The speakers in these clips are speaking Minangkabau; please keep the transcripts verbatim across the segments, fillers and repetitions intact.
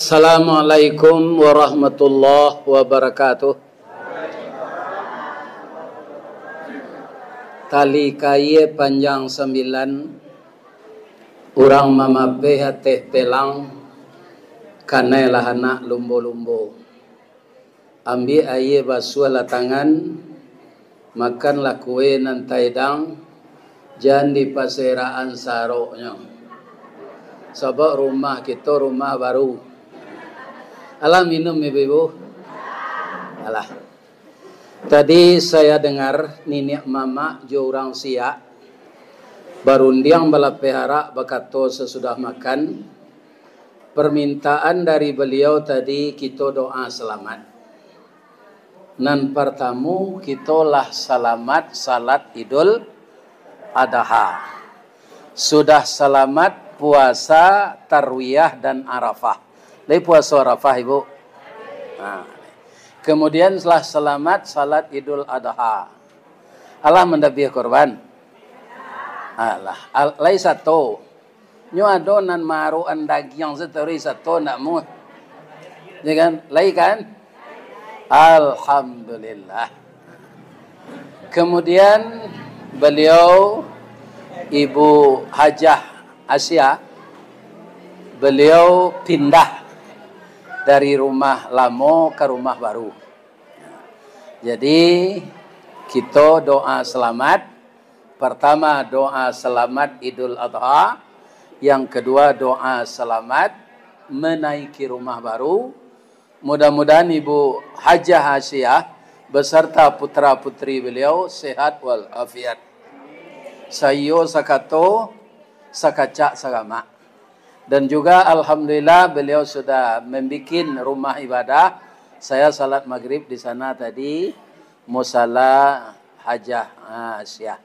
Assalamualaikum warahmatullahi wabarakatuh. Tali kaia panjang sambilan, urang mamapeh ateh pelang, kanai lah anak lumbo-lumbo. Ambiak aia basuahlah tangan, makanlah kue nan taidang, jan dipaserakan saroknyo. Sabab rumah kito rumah baru. Alah minum, ibu-ibu? Alah. Tadi saya dengar niniak mamak jo urang siak barundiang balapeh arak bakato sasudah makan, permintaan dari beliau tadi kito doa salamat. Nan partamu, kito lah salamat salat Idul Adha. Sudah salamat puasa Tarwiyah dan Arafah. Lai puaso Arafah, Ibu? Nah. Kemudian, setelah salamat salat Idul Adha, alah mandabiah korban? Alah. Al-, lai sato. Nyo ado nan maarokan dagiang satori sato ndak muah. Ya kan? Lai kan? Alhamdulillah. Kemudian beliau, Ibu Hajah Asia, beliau pindah dari rumah lamo ka rumah baru. Jadi, kito doa salamat. Partama, doa salamat Idul Adha. Yang kadua, doa salamat manaiki rumah baru. Mudah-mudahan Ibu Hajah Asiah beserta putra-putri beliau sehat walafiat. Saiyo sakato, sakacak saramak. Dan juga, alhamdulillah, beliau sudah membikin rumah ibadah. Saya salat maghrib di sana tadi, Musala Hajah Asiah.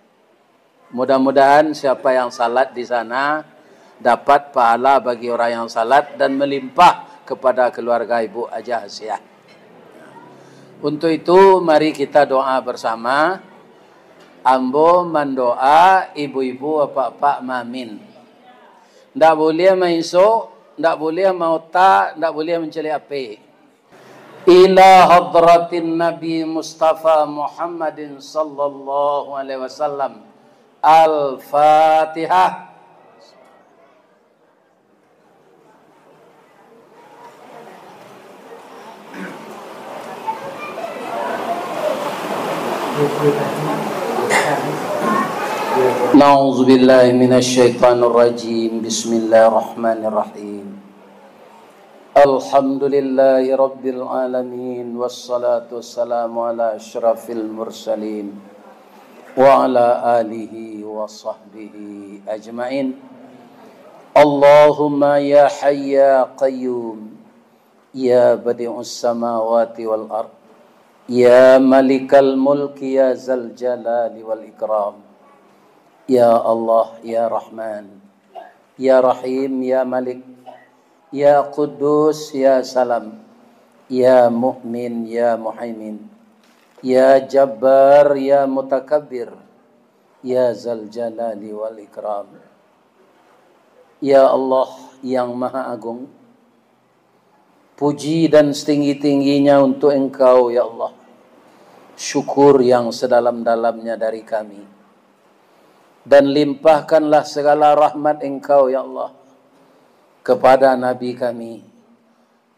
Mudah-mudahan siapa yang salat di sana dapat pahala bagi orang yang salat dan melimpah kepada keluarga Ibu Hajah Asiah. Untuk itu, mari kita doa bersama. Ambo mandoa, ibu-ibu, apak-apak maamin. Ndak buliah mainsok, ndak buliah maotak, ndak buliah mancaliak H P. Ila hadratin Nabi Mustafa Muhammadin sallallahu alaihi wasallam. Al-Fatihah. Na'udzubillahi minasyaitonirrajim. Bismillahirrahmanirrahim. Alhamdulillahi rabbil alamin, wassalatu wassalamu ala asyrafil mursalin, wa ala alihi wa sahbihi ajmain. Allahumma ya hayyu ya qayyum, ya badi'us samawati wal ard, ya malikal mulki, ya zal jalali wal ikram. Ya Allah, ya Rahman, ya Rahim, ya Malik, ya Quddus, ya Salam, ya Mu'min, ya Muhaimin, ya Jabbar, ya Mutakabbir, ya Zal Jalali wal Ikram. Ya Allah yang Maha Agung, puji dan setinggi-tingginya untuk Engkau, ya Allah. Syukur yang sedalam-dalamnya dari kami. Dan limpahkanlah segala rahmat Engkau, ya Allah, kepada Nabi kami.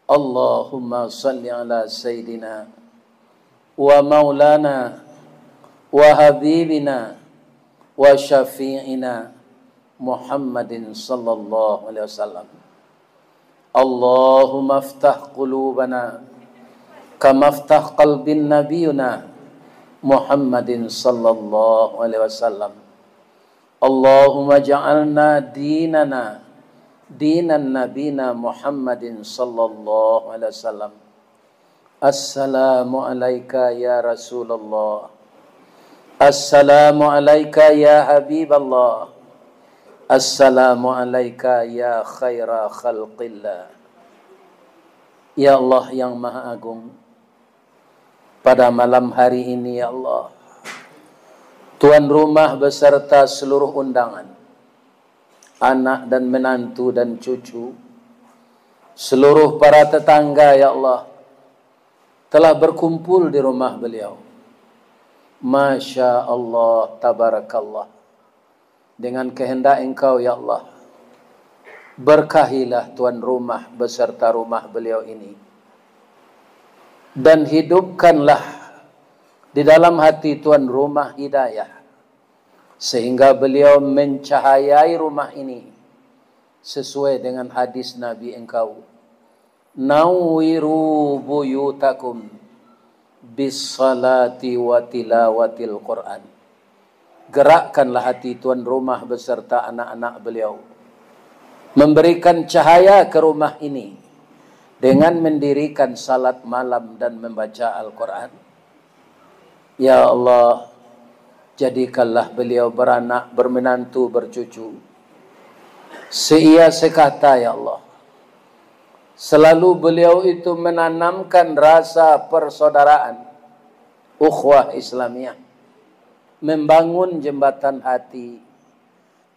Allahumma salli ala Sayyidina wa Maulana wa Habibina wa Syafi'ina Muhammadin sallallahu alaihi wasallam. Allahumma aftah qulubana kama aftah qalbin nabiyuna Muhammadin sallallahu alaihi wasallam. Allahumma ja'alna dinana dinan nabina Muhammadin sallallahu alaihi wasallam. Assalamu alaika ya Rasulullah. Assalamu alaika ya Habiballah. Assalamu alaika ya khaira khalqillah. Ya Allah yang Maha Agung, pada malam hari ini, ya Allah, tuan rumah beserta seluruh undangan, anak dan menantu dan cucu, Seluruh para tetangga, ya Allah, telah berkumpul di rumah beliau. Masya Allah, tabarakallah. Dengan kehendak Engkau, ya Allah, berkahilah tuan rumah beserta rumah beliau ini. Dan hidupkanlah di dalam hati tuan rumah hidayah, sehingga beliau mencahayai rumah ini sesuai dengan hadis Nabi Engkau, "Nawwiru buyutakum bis salati wa tilawatil Quran." Gerakkanlah hati tuan rumah beserta anak-anak beliau, memberikan cahaya ke rumah ini dengan mendirikan salat malam dan membaca Al-Quran. Ya Allah, jadikanlah beliau beranak, bermenantu, bercucu. Seia sekata, ya Allah. Selalu beliau itu menanamkan rasa persaudaraan, ukhuwah Islamiah, membangun jembatan hati,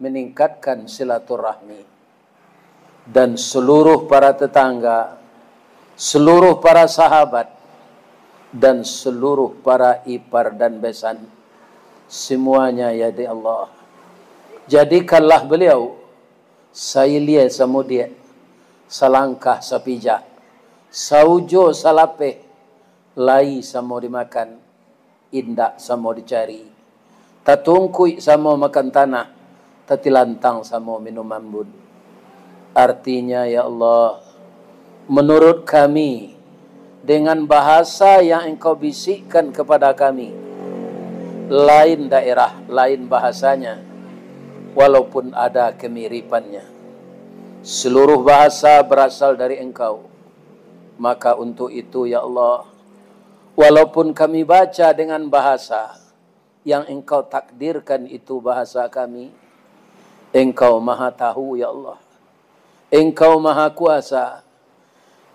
meningkatkan silaturahmi. Dan seluruh para tetangga, seluruh para sahabat, dan seluruh para ipar dan besan, semuanya, ya di Allah, jadikanlah beliau sailia samudiak, salangkah sapijak, saujo salapeh, lai samo dimakan, indak samo dicari, tatungkuik samo makan tanah, tatilantang samo minum ambun. Artinya, ya Allah, menurut kami, dengan bahasa yang Engkau bisikkan kepada kami, lain daerah, lain bahasanya, walaupun ada kemiripannya. Seluruh bahasa berasal dari Engkau. Maka untuk itu, ya Allah, walaupun kami baca dengan bahasa yang Engkau takdirkan itu bahasa kami, Engkau Maha Tahu, ya Allah. Engkau Maha Kuasa.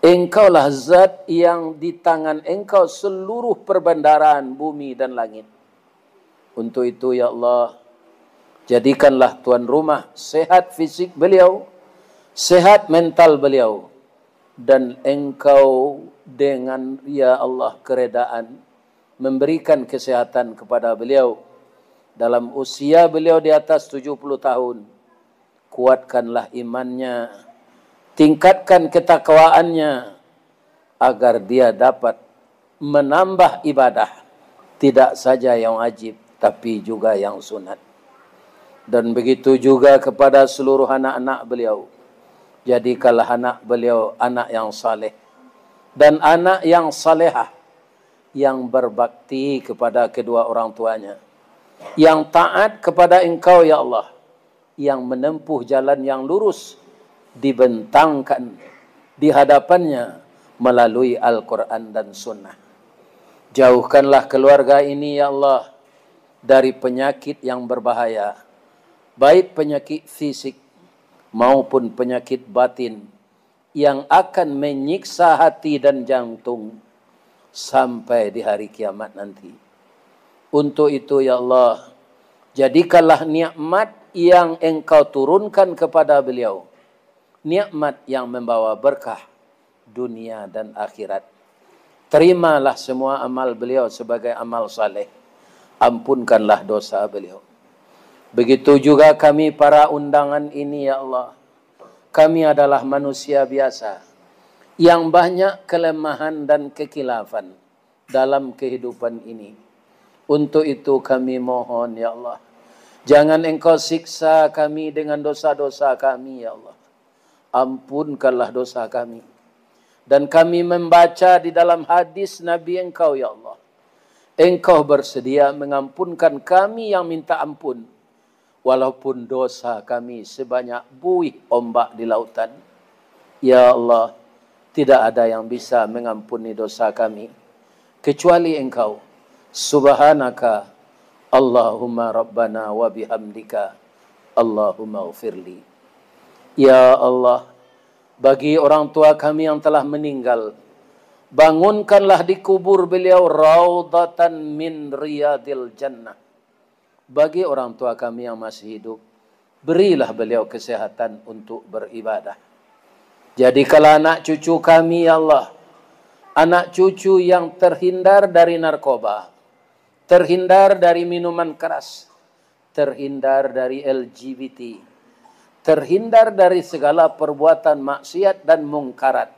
Engkaulah Zat yang di tangan Engkau seluruh perbendaharaan bumi dan langit. Untuk itu, ya Allah, jadikanlah tuan rumah sehat fisik beliau, sehat mental beliau, dan Engkau dengan, ya Allah, keredaan memberikan kesehatan kepada beliau. Dalam usia beliau di atas tujuh puluh tahun, kuatkanlah imannya, tingkatkan ketakwaannya, agar dia dapat menambah ibadah, tidak saja yang wajib, tapi juga yang sunat. Dan begitu juga kepada seluruh anak-anak beliau. Jadikanlah anak beliau anak yang saleh dan anak yang salehah, yang berbakti kepada kedua orang tuanya, yang taat kepada Engkau, ya Allah, yang menempuh jalan yang lurus dibentangkan di hadapannya melalui Al-Quran dan Sunnah. Jauhkanlah keluarga ini, ya Allah, dari penyakit yang berbahaya, baik penyakit fisik maupun penyakit batin yang akan menyiksa hati dan jantung sampai di hari kiamat nanti. Untuk itu, ya Allah, jadikanlah nikmat yang Engkau turunkan kepada beliau, nikmat yang membawa berkah dunia dan akhirat. Terimalah semua amal beliau sebagai amal saleh. Ampunkanlah dosa beliau. Begitu juga kami para undangan ini, ya Allah. Kami adalah manusia biasa yang banyak kelemahan dan kekhilafan dalam kehidupan ini. Untuk itu kami mohon, ya Allah, jangan Engkau siksa kami dengan dosa-dosa kami, ya Allah. Ampunkanlah dosa kami. Dan kami membaca di dalam hadis Nabi Engkau, ya Allah, Engkau bersedia mengampunkan kami yang minta ampun, walaupun dosa kami sebanyak buih ombak di lautan. Ya Allah, tidak ada yang bisa mengampuni dosa kami kecuali Engkau. Subhanaka Allahumma Rabbana wa bihamdika, Allahumma ufirli. Ya Allah, bagi orang tua kami yang telah meninggal, bangunkanlah di kubur beliau raudatan min riyadil jannah. Bagi orang tua kami yang masih hidup, berilah beliau kesehatan untuk beribadah. Jadikanlah anak cucu kami, ya Allah, anak cucu yang terhindar dari narkoba, terhindar dari minuman keras, terhindar dari L G B T, terhindar dari segala perbuatan maksiat dan mungkarat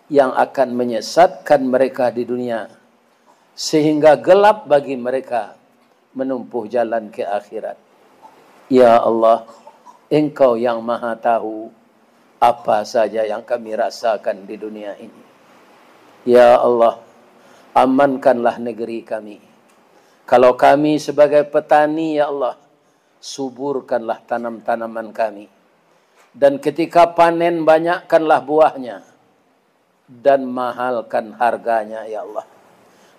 yang akan menyesatkan mereka di dunia, sehingga gelap bagi mereka menempuh jalan ke akhirat. Ya Allah, Engkau yang Maha Tahu apa saja yang kami rasakan di dunia ini. Ya Allah, amankanlah negeri kami. Kalau kami sebagai petani, ya Allah, suburkanlah tanam-tanaman kami. Dan ketika panen, banyakkanlah buahnya dan mahalkan harganya, ya Allah.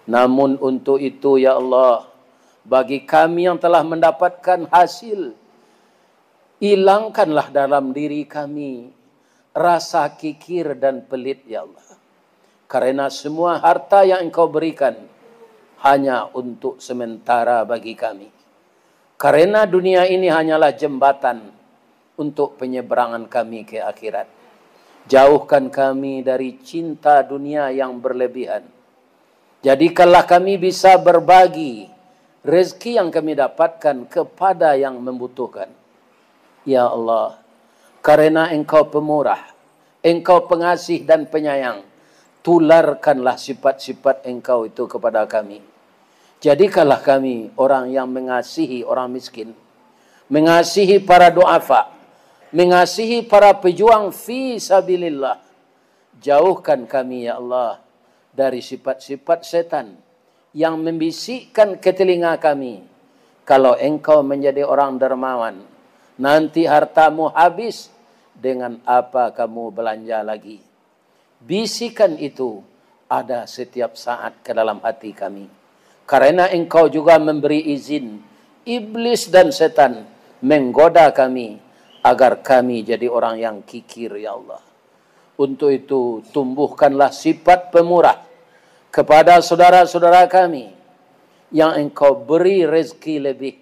Namun untuk itu, ya Allah, bagi kami yang telah mendapatkan hasil, ilangkanlah dalam diri kami rasa kikir dan pelit, ya Allah. Karena semua harta yang Engkau berikan hanya untuk sementara bagi kami. Karena dunia ini hanyalah jembatan untuk penyeberangan kami ke akhirat. Jauhkan kami dari cinta dunia yang berlebihan. Jadikanlah kami bisa berbagi rezeki yang kami dapatkan kepada yang membutuhkan. Ya Allah, karena Engkau pemurah, Engkau pengasih dan penyayang, tularkanlah sifat-sifat Engkau itu kepada kami. Jadikanlah kami orang yang mengasihi orang miskin, mengasihi para duafa, mengasihi para pejuang fi sabilillah. Jauhkan kami, ya Allah, dari sifat-sifat setan yang membisikkan ke telinga kami, "Kalau engkau menjadi orang dermawan, nanti hartamu habis, dengan apa kamu belanja lagi?" Bisikan itu ada setiap saat ke dalam hati kami. Karena Engkau juga memberi izin iblis dan setan menggoda kami, agar kami jadi orang yang kikir, ya Allah. Untuk itu, tumbuhkanlah sifat pemurah kepada saudara-saudara kami yang Engkau beri rezeki lebih.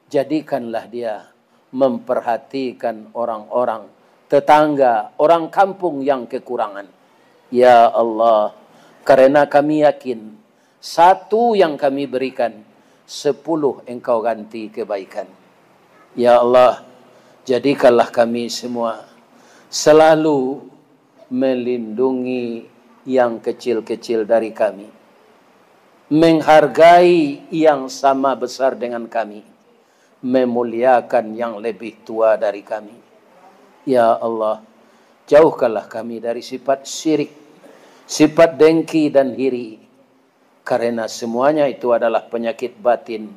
Jadikanlah dia memperhatikan orang-orang, tetangga, orang kampung yang kekurangan. Ya Allah, karena kami yakin, satu yang kami berikan, sepuluh Engkau ganti kebaikan. Ya Allah, jadikanlah kami semua selalu melindungi yang kecil-kecil dari kami, menghargai yang sama besar dengan kami, memuliakan yang lebih tua dari kami. Ya Allah, jauhkanlah kami dari sifat syirik, sifat dengki dan hiri, karena semuanya itu adalah penyakit batin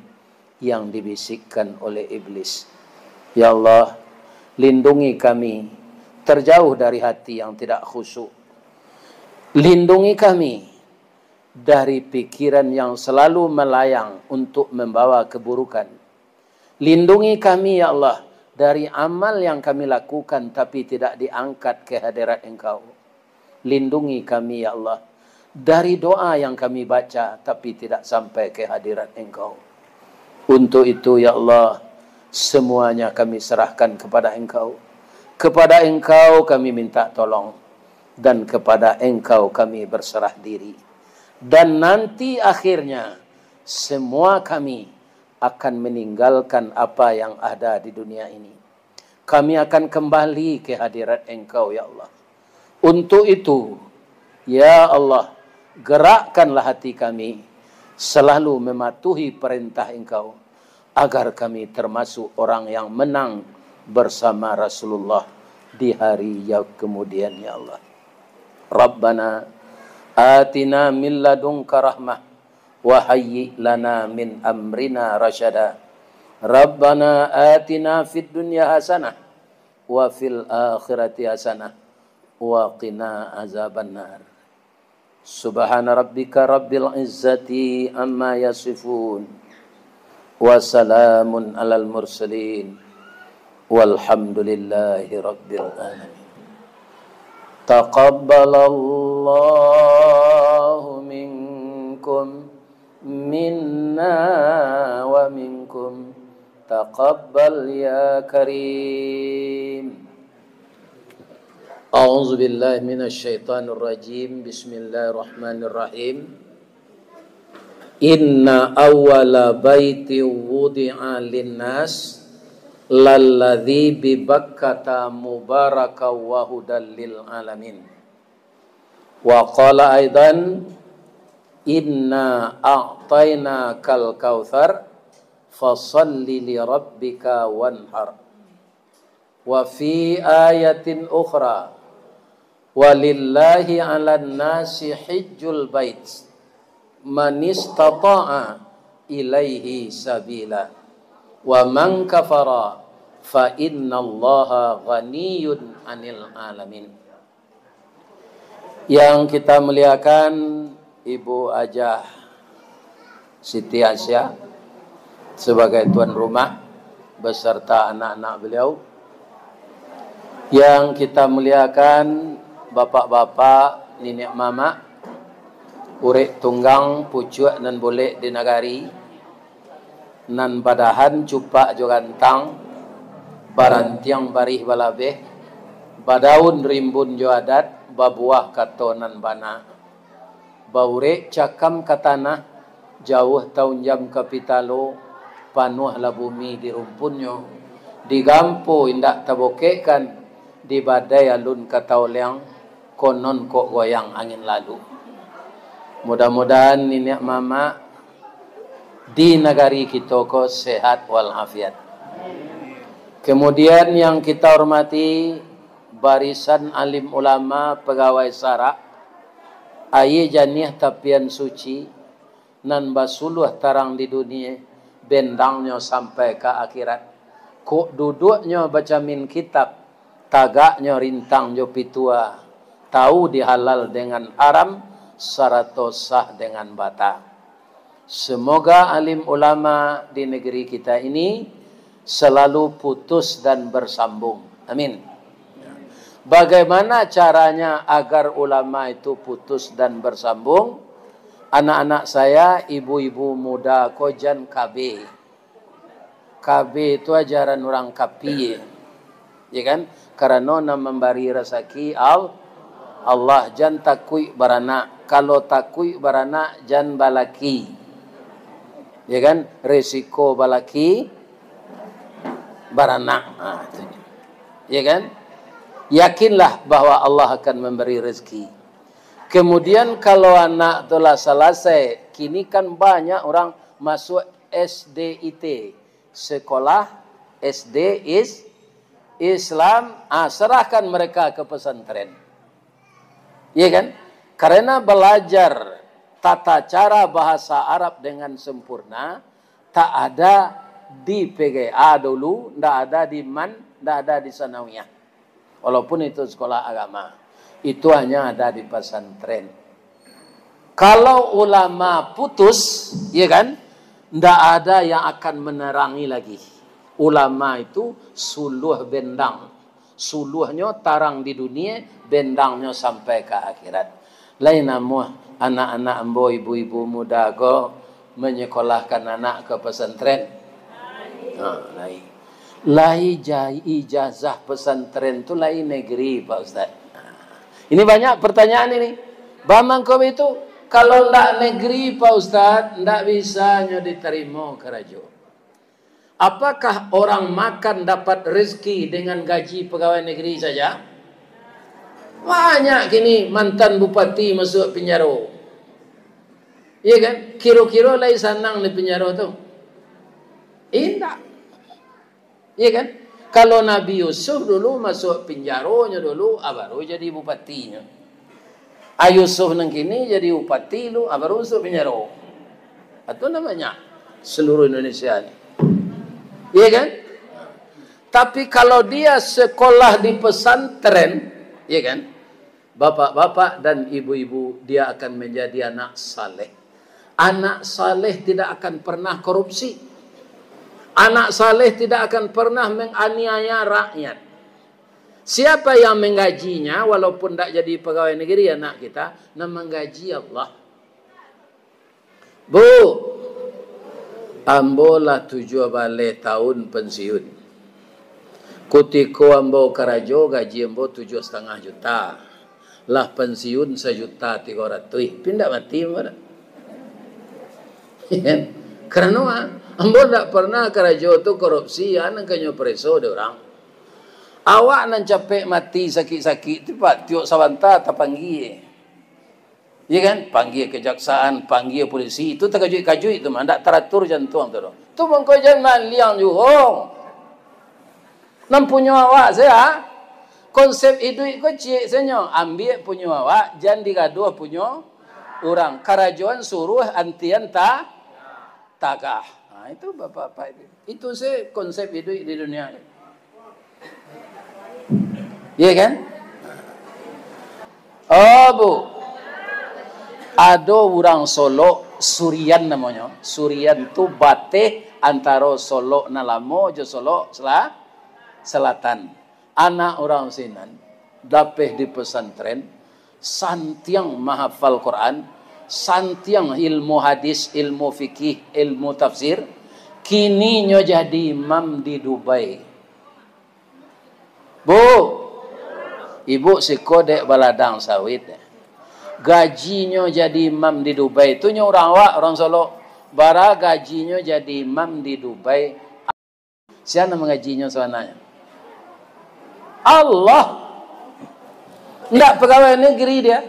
yang dibisikkan oleh iblis. Ya Allah, lindungi kami terjauh dari hati yang tidak khusyuk. Lindungi kami dari pikiran yang selalu melayang untuk membawa keburukan. Lindungi kami, ya Allah, dari amal yang kami lakukan tapi tidak diangkat ke hadirat Engkau. Lindungi kami, ya Allah, dari doa yang kami baca tapi tidak sampai ke hadirat Engkau. Untuk itu, ya Allah, semuanya kami serahkan kepada Engkau. Kepada Engkau kami minta tolong, dan kepada Engkau kami berserah diri. Dan nanti akhirnya, semua kami akan meninggalkan apa yang ada di dunia ini. Kami akan kembali ke hadirat Engkau, ya Allah. Untuk itu, ya Allah, gerakkanlah hati kami selalu mematuhi perintah Engkau, agar kami termasuk orang yang menang bersama Rasulullah di hari yang kemudian, ya Allah. Rabbana atina min ladunka rahmah, wa hayyi lana min amrina rasyada. Rabbana atina fid dunya hasanah, wa fil akhirati hasanah, wa qina azabannar. Subhana rabbika rabbil izzati amma yasifun, wa salamun alal mursalin, walhamdulillahi rabbil alamin. Taqabbalallahu minkum, minna wa minkum. Taqabbal ya karim. A'udzubillahi minasyaitonirrajim. Bismillahirrahmanirrahim. Inna awwala baitin wudi'a linnas lalladzi bi Bakkata mubaraka wa hudal lil alamin. Wa qala aidan, inna a'tainakal kautsar, fasalli li rabbika wanhar. Wa fi ayatin ukhra, walillahi 'alan nasi hijjul bait, manistata'a ilaihi sabila, wa man kafara, fa innallaha ghaniyun 'anil alamin. Yang kita muliakan, Ibu Hajah Siti Aisyah sebagai tuan rumah beserta anak-anak beliau. Yang kita muliakan, bapak-bapak, niniak mamak, urek tunggang, pucuak nan bolek di nagari, nan badahan cupak jo gantang, barantiang barih balabeh, badaun rimbun jo adat, babuah kato nan bana. Baurek cakam ka tanah, jauah taunjam ka pitalo, panuahlah bumi di rumpunnyo. Digampo indak tabokekkan, dibadai alun ka taoleang, konon kok goyang angin lalu. Mudah-mudahan niniak mamak di nagari kito ko sehat walafiat. Kemudian yang kita hormati, barisan alim ulama, pegawai sarak, aia janiah tapian suci, nan basuluah tarang di dunie, bendangnyo sampai ka akhirat. Kok duduaknyo bacamin kitab, tagaknyo rintang jo pitua, tahu di halal dengan haram, sarato sah dengan bata. Semoga alim ulama di negeri kita ini selalu putus dan bersambung. Amin. Bagaimana caranya agar ulama itu putus dan bersambung? Anak-anak saya, ibu-ibu muda ko jan K B. K B tu ajaran urang kapie. Ya kan? Karano nan mambari rasaki Al-, Allah. Jan takuik baranak. Kalau takuik baranak, jan balaki. Ya kan? Resiko balaki, baranak. Ha, itu. Ya kan? Yakinlah bahwa Allah akan memberi rezeki. Kemudian kalau anak tu lah salasai, kini kan banyak urang masuk S D I T, sekolah S D is-, Islam, ah, serahkan mereka ke pesantren. Iya kan? Karena belajar tata cara bahasa Arab dengan sempurna, tak ada di P G A dulu, ndak ada di man, ndak ada di Sanawiyah. Walaupun itu sekolah agama, itu hanya ada di pesantren. Kalau ulama putus, ya kan, ndak ada yang akan menerangi lagi. Ulama itu suluah bendang, suluahnyo tarang di dunie, bendangnyo sampai ka akhirat. Lai namuah anak-anak ambo, ibu-ibu muda ko, menyekolahkan anak ke pesantren? Ha, lai. Lai ja-, ijazah pesantren tu lai negeri, Pak Ustaz. Ha. Ini banyak pertanyaan ini. Bamangko itu, kalau ndak negeri, Pak Ustaz, ndak bisa nyo diterimo karajo. Apakah orang makan dapat rezeki dengan gaji pegawai negeri saja? Banyak kini mantan bupati masuk penjaro. Iya kan? Kiro-kiro lai sanang di penjaro tu? Indak. Iya kan? Kalau Nabi Yusuf dulu masuk penjaronyo dulu, ah, baru jadi bupatinyo. Ah, Yusuf nan kini jadi bupati lu, ah, baru masuk penjaro. Itu namanya seluruh Indonesia ni. Iya kan? Tapi kalau dia sekolah di pesantren, iya kan? Bapak-bapak dan ibu-ibu, dia akan menjadi anak saleh. Anak saleh tidak akan pernah korupsi. Anak saleh tidak akan pernah menganiaya rakyat. Siapa yang menggajinya, walaupun tak jadi pegawai negeri anak kita, nah, menggaji Allah. Bu, ambo lah tujuah baleh tahun pensiun. Kutiko ambo karajo, gaji ambo tujuah satangah juta. Lah pensiun sajuta tigo ratuih. Pindah mati ambo dak? Karano, ah, ambo ndak pernah karajo tu korupsi, ah, nan kanyo pareso dek urang. Awak nan capek mati sakik-sakik tu, Pak, tiok sabanta tapanggie. Iya kan? Panggie kejaksaan, panggie polisi, itu takajuik-kajuik tu mah, ndak taratur jantuang tu doh. Tu mangko jan maliang juo. Nan punyo awak se, ah. Konsep iduik ko ciek se nyo, ambiak punyo awak, jan digaduah punyo urang. Karajoan suruah antian ta-, tagah. Nah, itu bapak-bapak itu. Itu se konsep iduik di dunia ni. Iya kan? Oh, Bu. Ado urang Solok, Surian namonyo. Surian tu bateh antaro Solok nan lamo jo Solok sela-, selatan. Anak urang sinan, dapeh di pesantren, santiang mahafal Quran, santiang ilmu hadis, ilmu fikih, ilmu tafsir. Kini nyo jadi imam di Dubai. Bu, ibu siko dek baladang sawit. Gajinyo jadi imam di Dubai. Tu nyo urang awak, urang Solok. Bara gajinyo jadi imam di Dubai. Sia nan mangajinyo sabananyo? Allah. Ndak pegawai negeri dia.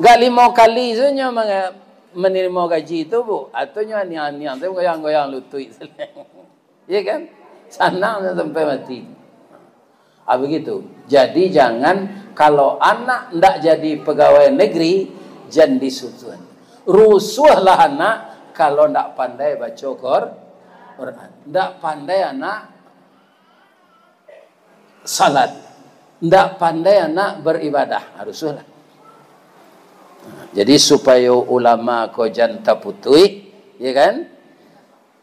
Gak limo kali sajo manga-, manarimo gaji tu, Bu. Atau nyo aniang-aniang, tapi goyang-goyang lutuik. Iya kan? Sanang sampai mati. Ah, begitu. Jadi, jangan, kalau anak ndak jadi pegawai negeri, jan disusuan. Rusuahlah anak kalau ndak pandai baco Qur-, Quran. Ndak pandai anak salat. Ndak pandai anak beribadah. Ah, rusuahlah. Jadi, supayo ulama ko jan taputuih, ya kan?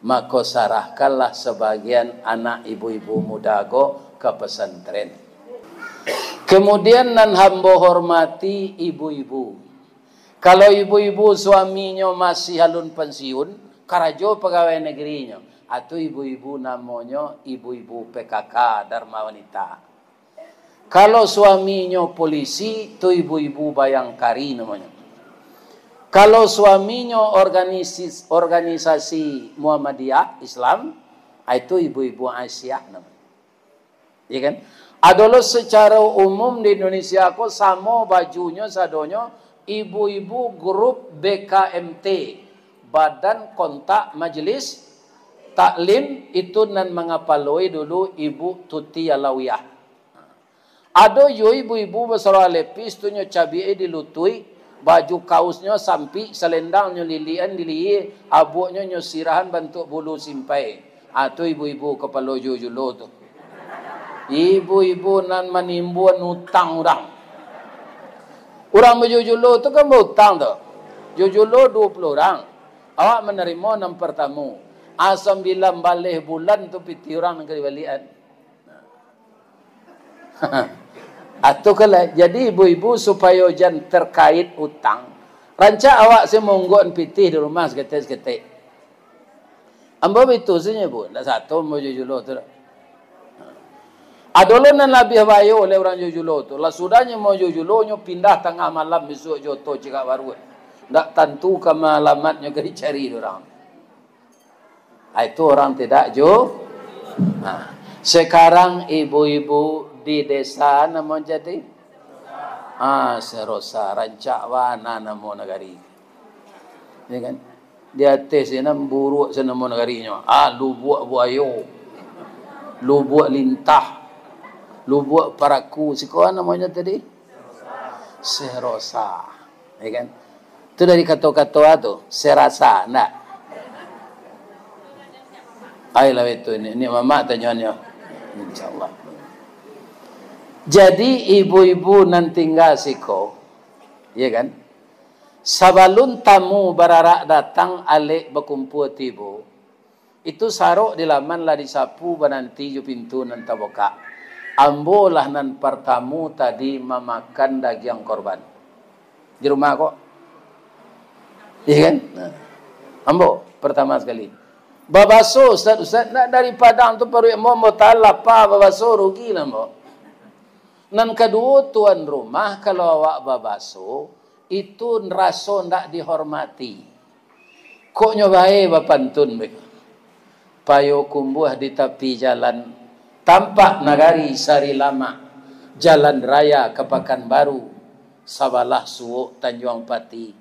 Mako, sarahkanlah sabagian anak ibu-ibu muda ko ka pesantren. Kemudian, nan hambo hormati ibu-ibu. Kalau ibu-ibu suaminyo masih alun pensiun, karajo pegawai negerinyo, atau ibu-ibu namonyo ibu-ibu P K K, Dharma Wanita. Kalau suaminyo polisi, tu ibu-ibu Bayangkari namonyo. Kalau suaminyo organisis-, organisasi Muhammadiyah Islam, ah, itu ibu-ibu Aisyah namonyo. Ya kan? Adolo secara umum di Indonesia ko samo bajunyo sadonyo ibu-ibu grup B K M T, Badan Kontak Majelis Taklim, itu nan mangapaloi dulu Ibu Tuti Alawiyah. Ado juo ibu-ibu basarah lepis tu nyo cabiak di lutuik, baju kausnyo sampik, salendangnyo lilian di lihia, abuaknyo nyo sirahan bantuak bulu simpai. Ah, tu ibu-ibu kapalo juo-julo tu. Ibu-ibu nan manimbun utang urang. Urang bajuo-julo tu kan bautang tu. Juo-julo duo puluah urang. Awak manarimo nan partamu. Ah, sambilan baleh bulan tu pitih urang nan ka dibaliakan. Atukanlah. Jadi, ibu-ibu, supayo jan terkait utang, rancak awak se maungguakan pitih di rumah saketek-saketek. Ambo bitu sajo, Bu, ndak sato ambo juo-julo tu. Ado lo nan labiah bayo oleh urang juo-julo tu. Lah sudah nyo mau juo-julo, nyo pindah tangah malam bisuak jo oto cigak baruak. Ndak tantu ka ma alamatnyo ka dicari dek urang. Ah, itu orang tidak ju-, nah, sekarang ibu-ibu di desa namo jadi? Ah, Serosa, rancak bana namo nagari. Ya kan? Di ateh sinan buruak se namo nagarinyo. Ah, Lubuak Buayo, Lubuak Lintah, Lubuak Paraku. Siko namonyo tadi? Serosa. Ya kan? Tu dari kato-kato tu, serasa, ndak? Ai lah itu, ni, ni mamak tanyonyo. InsyaAllah. Jadi, ibu-ibu nan tingga siko, ya kan? Sabalun tamu bararak datang, alek bakumpua tibo, itu sarok di laman lah disapu, bananti jo pintu nan tabukak. Ambo lah nan partamu tadi mamakan dagiang korban. Di rumah ko. Iya kan? Nah. Ambo, partamo sakali. Babaso, Ustaz, Ustaz, nak dari Padang tu paruik ambo, ambo tahan lapa, babaso, rugi lah ambo. Nan kaduo, tuan rumah, kalau awak babaso, itu raso ndak dihormati. Kok nyo bae bapantun be. Payokumbuah di tapi jalan, tampak nagari Sari Lamak, jalan raya ka Pakanbaru, sabalah suok Tanjuang Pati.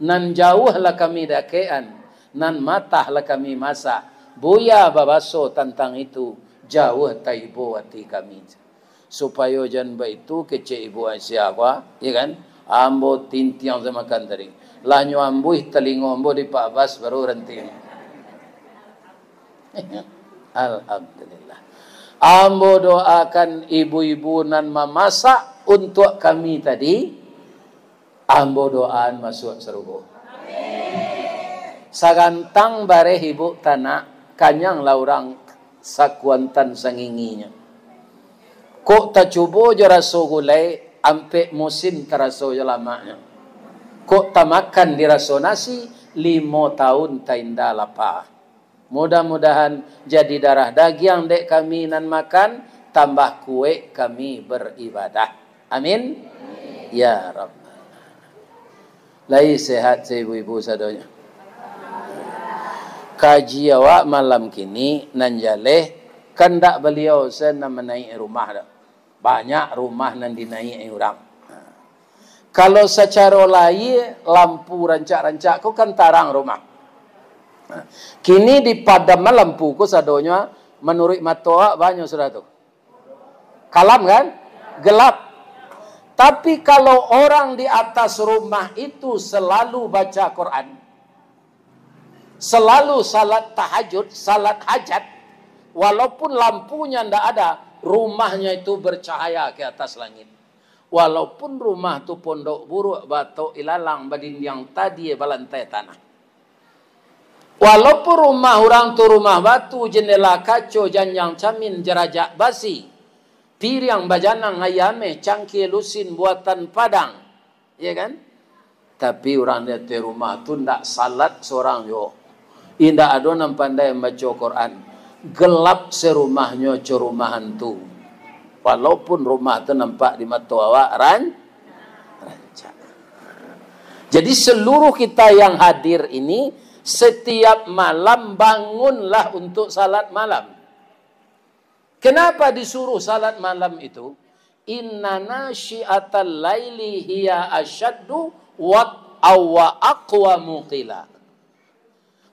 Nan jauah lah kami dakekan, nan matah lah kami masak. Buya babaso tantang itu, jauah taibo ati kami. Supayo jan baitu kecek ibu Aisyah ko, ya kan? Ambo tintiang samakan tadi. Lah nyo ambuih talingo ambo di Pak Bas baru ranti. Alhamdulillah. Ambo doakan ibu-ibu nan mamasak untuak kami tadi, ambo doaan masuak sarugo. Sagantang bareh ibu tanak, kanyanglah urang sakuantan sanginginyo. Kok tacubo jo raso gulai, ampek musim taraso jo lamaknyo. Kok tamakan diraso nasi, limo taun tainda lapa. Mudah-mudahan jadi darah dagiang dek kami nan makan, tambah kuek kami beribadah. Amin. Ya Rabbal. Lai sehat se ibu-ibu sadonyo? Kaji awak malam kini nan jaleh, kandak baliau se nan manaik rumah dah. Banyak rumah nan dinaiak urang. Kalau sacaro lahia, lampu rancak-rancak ko kan tarang rumah. Kini dipadam lampu ko sadonyo, manuruik mato awak, banyak sudah tu. Kalam kan? Gelap. Tapi kalau orang di atas rumah itu selalu baca Quran, selalu salat tahajud, salat hajat, walaupun lampunya ndak ada, rumahnya itu bercahaya ke atas langit. Walaupun rumah tu pondok buruak, batok ilalang, badindiang tadie, balantai tanah. Walaupun rumah urang tu rumah batu, jendela kaco, janjang camin, jarajak basi, piriang bajanang ayameh, cangkie lusin buatan Padang, ya kan? Tapi urang di ateh rumah tu ndak salat sorang juo. Indak ado nan pandai mambaco Quran. Gelap sarumahnyo co rumah hantu. Walaupun rumah tu nampak di mato awak ran-, rancak. Jadi, seluruh kita yang hadir ini, setiap malam bangunlah untuk salat malam. Kenapa disuruh salat malam itu? Inna nasyi'atal laili hiya asyaddu wat-, aw wa aqwamu qila.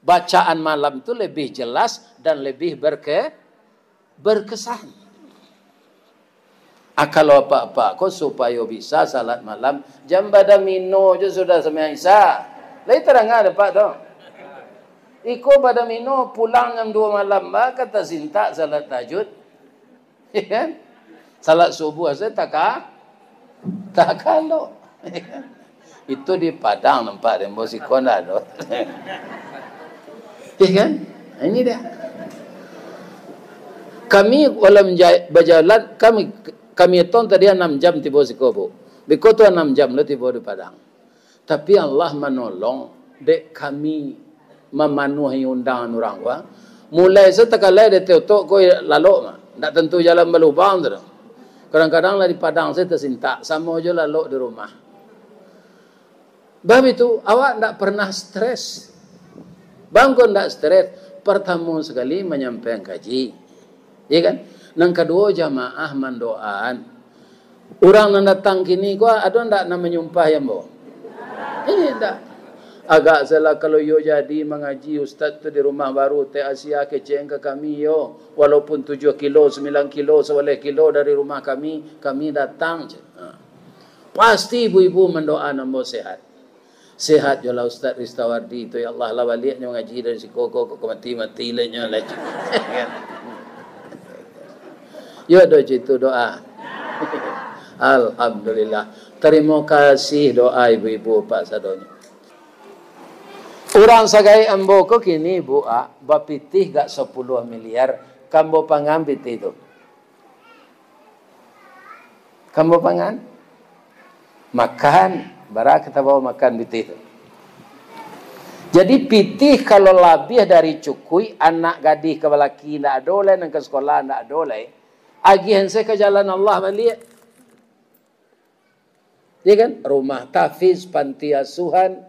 Bacaan malam tu lebih jelas dan lebih berke-, berkesan. Ah, kalau apak-apak ko supayo bisa salat malam, jam badamino jo sudah sumbayang Isya. Lai tadanga dek apak tu? Iko badamino pulang jam duo malam, ba ka tasintak salat tahajud. Ya kan? Salat subuh asa taka-, takalok. Ya kan? Itu di Padang nampak dek ambo, siko ndak ado. Ya kan? Ini dia. Kami walau menja-, bajalan, kami, kami etong tadi anam jam tibo siko, Bu. Biko tu anam jam lo tibo di Padang. Tapi Allah manolong, dek kami mamanuahi undangan urang ko. Mulai satakalai dari Totok ko lalok mah. Ndak tantu jalan balubang tu doh. Kadang-kadang lah di Padang sajo tasintak, samo jo lalok di rumah. Bab itu, awak ndak pernah stres. Bangko ndak stres, partamo sakali manyampaian kaji. Iya kan? Nan kaduo, jamaah mandoaan. Urang nan datang kini ko, ado ndak nan manyumpah jo ambo? Indak. Agak salah kalau iyo jadi mangaji ustaz tu di rumah baru, Teh Asia kecek ka kami yo. Walaupun tujuah kilo, sambilan kilo, sabaleh kilo dari rumah kami, kami datang je. Ha. Pasti ibu-ibu mandoaan ambo sehat. Sehat jolah Ustaz Ristawardi tu, ya Allah, lah baliak nyo mangaji dari siko ko, ko mati-mati lah nyo lah. Yo, do cito doa. Alhamdulillah. Tarimo kasih doa ibu-ibu, Pak, sadonyo. Urang sagaek ambo ko kini, Bu, ah, bapitih gak sapuluah miliar, ka ambo pangan pitih tu. Ka ambo pangan? Makan, bara ka tabao makan pitih tu. Jadi, pitih kalau labiah dari cukuik, anak gadih ka balaki ndak ado lai, nan ka sakolah ndak ado lai, agiahan se ka jalan Allah baliak. Ya kan? Rumah tahfiz, panti asuhan.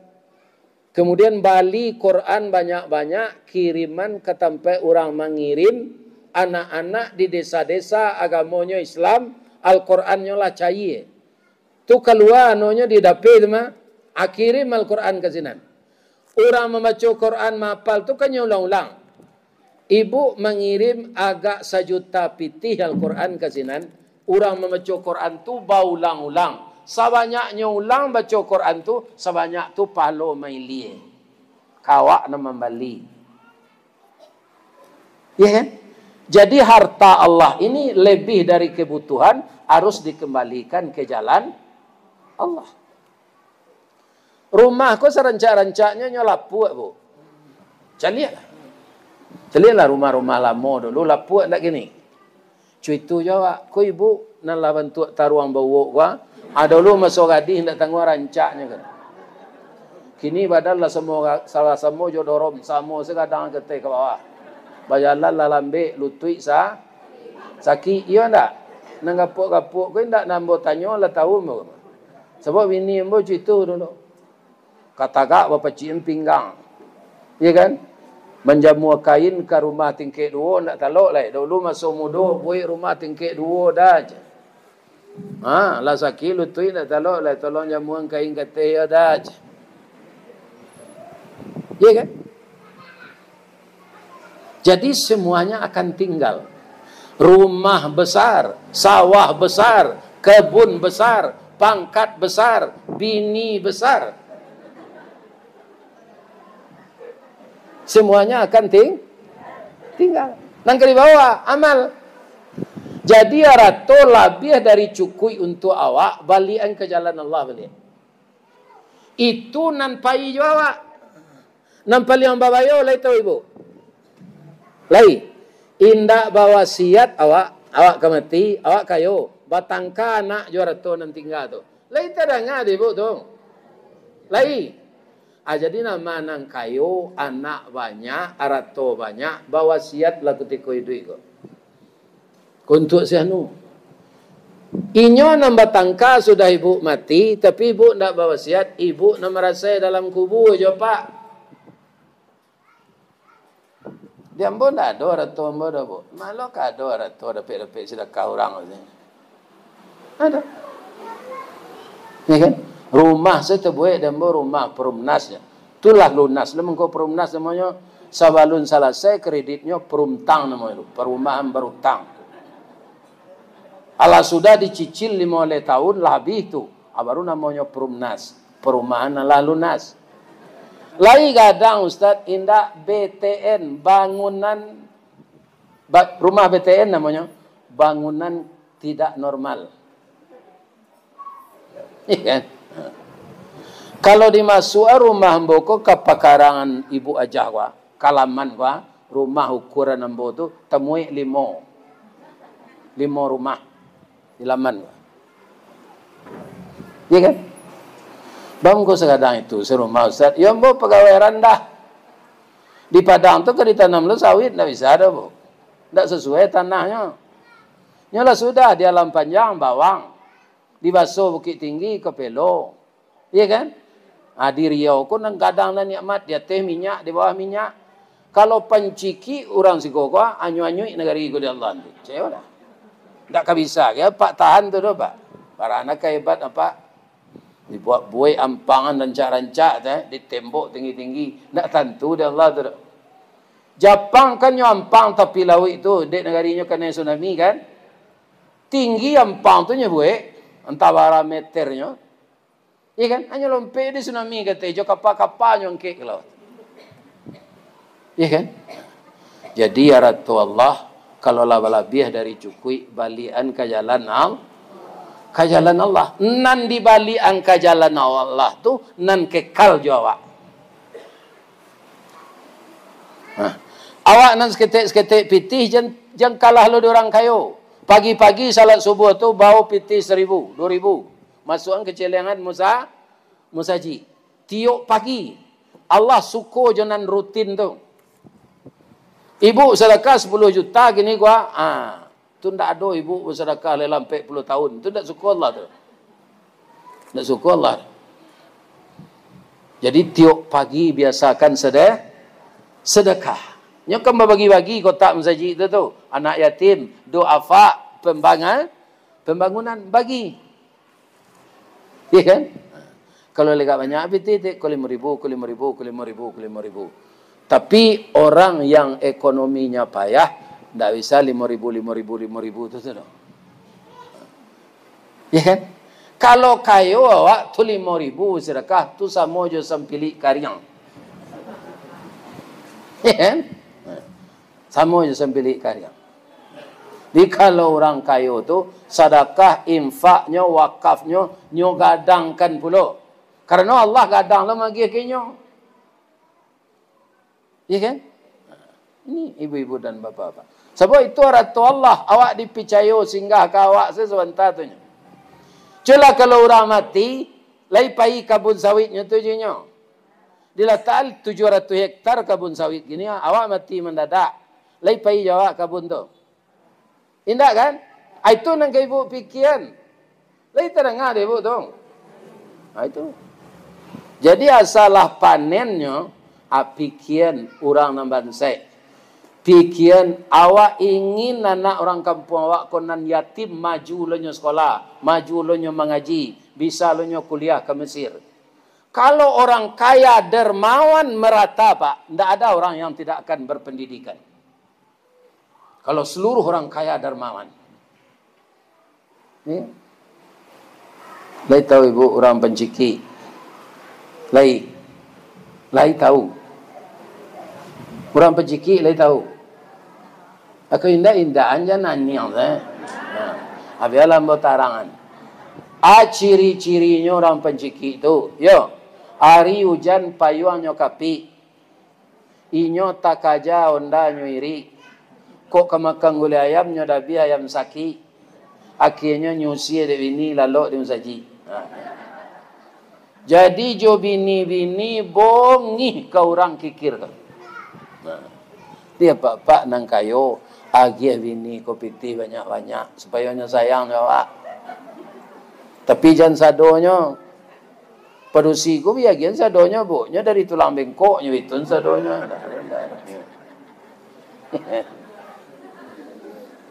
Kemudian, bali Quran banyak-banyak, kiriman ka tampek urang mangirim, anak-anak di desa-desa agamonyo Islam, Al-Qurannyo lah cair. Tu kalua anonyo di dapia tu mah, ah, kirim Al-Quran ka sinan. Urang mambaco Quran mahapal tu kan nyo ulang-ulang. Ibu mangirim agak sajuta pitih Al-Quran ka sinan, urang mambaco Quran tu baulang-ulang. Sabanyaknyo ulang baco Quran tu, sabanyak tu pahalo mailia. Ka awak nan mambali. Ya kan? Jadi, harta Allah ini lebih dari kebutuhan, harus dikembalikan ke jalan Allah. Rumah ko sarancak-rancaknyo nyo lapuak, Bu. Caliaklah. Caliaklah rumah-rumah lamo dulu, lapuak ndak kini? Cuitu jo awak, ko ibu nan lah bantuak taruang bauwok ko, ah, dulu maso gadih ndak tangguang rancaknyo kan. Kini badan lah samo, salah samo jo dorom, samo se gadang ka ateh ka bawah. Bajalan lah lambek, lutuik sa-, sakik, iyo ndak? Nan gapuak-gapuak ko indak nan ambo tanyo lah tahu ambo. Sabab bini ambo cuitu dulu. Katagak bapacikan pinggang. Iya kan? Manjamua kain ka rumah tingkek duo ndak talok lai. Dulu maso mudo buek rumah tingkek duo dah je. Ha, lah sakik lutuik ndak talok lai, tolong jamuan kain ka ateh yo dah je. Iya kan? Jadi, semuanya akan tinggal. Rumah besar, sawah besar, kebun besar, pangkat besar, bini besar. Semuanya akan ting-, tinggal. Nan ka dibawa, amal. Jadi, arato labiah dari cukuik untuak awak, baliakan ka jalan Allah baliak. Itu nan pai jo awak. Nan paliang babayo lai tahu ibu? Lai. Indak bawasiat awak, awak ka mati, awak kayo. Batangka anak jo arato nan tingga tu. Lai tadanga dek ibu tu? Lai. Ah, jadi nama nan kayo, anak banyak, arato banyak, bawasiatlah kutiko iduik ko. Untuak si anu. Inyo nan batangka sudah ibu mati, tapi ibu ndak bawasiat, ibu nan marasai dalam kubua jo, Pak. Di ambo ndak ado arato ambo doh, Bu. Malo ka ado arato dapek-dapek sadakah urang tu. Ado. Ya kan? Rumah se tabuek di ambo rumah perumnas je. Tu lah lunas lah mangko perumnas namonyo. Sabalun salasai kreditnyo perumtang namonyo tu. Perumahan berutang. Alah sudah dicicil limo baleh tahun, lah habih tu. Ah, baru namonyo perumnas. Perumahan nan lah lunas. Lai gadang, Ustaz, indak B T N, bangunan, ba-, rumah B T N namonyo, bangunan tidak normal. Iya kan? Kalau dimasuak rumah ambo ko ka pakarangan ibu aja ko, ka laman ko, rumah ukuran ambo tu tamuik limo. Limo rumah di laman ko. Iya kan? Bang ko sakadang itu sarumah, Ustaz. Yo ambo pagawai randah. Di Padang tu ka ditanam lo sawit, ndak bisa doh, Bu. Ndak sasuai tanahnyo. Nyo lah sudah di Alam Panjang bawang. Di Baso Bukik Tinggi, kopelo. Iya kan? Ah, di Riau ko nan gadang nan nikmat, di ateh minyak, di bawah minyak. Kalau pancikik urang siko ko, anyuik-anyuik nagari ko di Allah tu. Cewek lah. Ndak ka bisa, ya, Pak, tahan tu doh, Pak. Barana ka hebat, Pak. Dibuek-buek ampangan rancak-rancak tu, eh, ditembok tinggi-tinggi. Ndak tantu di Allah tu doh. Japang kan nyo ampang tapi lauik tu, dek nagarinyo kanai tsunami kan. Tinggi ampang tu nyo buek, antah bara meternyo. Iya kan? Hanyo lompek di tsunami kato, jo kapa-kapa nyo angkek ka lauik. Iya kan? Jadi, arato Allah, kalau lah balabiah dari cukuik, baliakan ka jalan Al-, ka jalan Allah. Nan dibaliakan ka jalan Allah tu, nan kekal jo awak. Nah, awak nan saketek-saketek pitih, jan, jan kalah lo di urang kayo. Pagi-pagi salat subuh tu, bao pitih saribu, duo ribu. Masuakan ka celengan musa-, musajik. Tiok pagi, Allah suko jo nan rutin tu. Ibu sadakah sapuluah juta kini ko, ah, tu ndak ado ibu basadakah lah ampek puluah tahun. Tu ndak suko Allah tu. Ndak suko Allah. Jadi, tiok pagi biasakan sede-, sedekah. Nyo kan babagi-bagi kotak masajik tu, tu. Anak yatim, duafa, pembanga-, pembangunan, bagi. Iya kan? Kalau lagak banyak, pitih, ko limo ribu, ko limo ribu, ko limo ribu, ko limo ribu. Tapi, orang yang ekonominya payah, ndak bisa limo ribu, limo ribu, limo ribu tu, tu doh. Iya kan? Kalau kayo awak tu limo ribu sedekah, tu samo jo sampilik kariang. Iya kan? Samo jo sampilik kariang. Jadi, kalau urang kayo tu, sadakah, infaknyo, wakafnyo, nyo gadangkan pulo. Karano Allah gadang lo magiah ka inyo. Iya kan? Ini ibu-ibu dan bapak-bapak. Sabab itu arato Allah, awak dipicayo singgah ka awak se-, sabanta tu nyo. Cubolah kalau urang mati, lai pai kabun sawitnyo tu jo inyo. Dilatakan tujuah ratuih hektar kabun sawit kini, awak mati mandadak. Lai pai jo awak kabun tu. Indak kan? Ah, itu nan ka ibu pikian. Lai tadanga dek ibu tu? Ah, itu. Jadi, asalah panennyo, ah, pikian urang nan bansaik. Pikian awak ingin anak urang kampuang awak ko nan yatim maju lo nyo sekolah, maju lo nyo mangaji, bisa lo nyo kuliah ka Mesir. Kalau orang kaya dermawan merata, Pak, ndak ada orang yang tidak akan berpendidikan. Kalau seluruh orang kaya dermawan. Ya. Lai tahu ibu urang pancikik? Lai. Lai tahu. Urang pancikik lai tahu. Aku indak-indakan jan naniang tu, eh. Nah, abialah ambo tarangan. A ciri-cirinyo urang pancikik tu, yo. Ari ujan payuangnyo kapik. Inyo takaja ondanyo irik. Kok ka makan gulai ayam, nyo dabiah ayam sakik. Akhianyo nyusia dek bini, lalok di musajik. Ha. Jadi jo bini-bini bongih ka urang kikir tu. Nah. Di apak-apak nan kayo, agiah bini ko pitih banyak-banyak, supayo nyo sayang jo awak. Tapi jan sadonyo, padusi ko biagian sadonyo, buknyo dari tulang bengkoknyo itu sadonyo.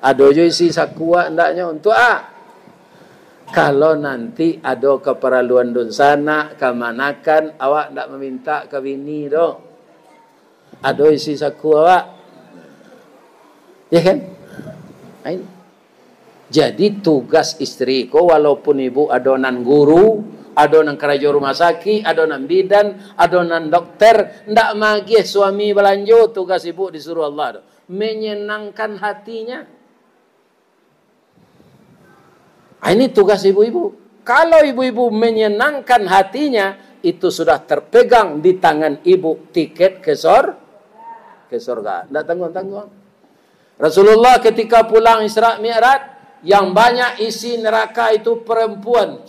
Ado jo isi saku awak andaknyo, untuak a? Kalau nanti ado kaparaluan dunsanak, kamanakan, awak ndak mamintak ka bini doh. Ado isi saku awak. Ya kan? Nah, ini. Jadi, tugas isteri ko, walaupun ibu ado nan guru, ado nan karajo rumah sakik, ado nan bidan, ado nan dokter, ndak magiah suami balanjo, tugas ibu disuruh Allah tu. Menyenangkan hatinya. Ah, ini tugas ibu-ibu. Kalau ibu-ibu menyenangkan hatinya, itu sudah terpegang di tangan ibu tiket ke sor-, ke sorga. Ndak tangguang-tangguang. Rasulullah ketika pulang Isra Mi'raj, yang banyak isi neraka itu perempuan.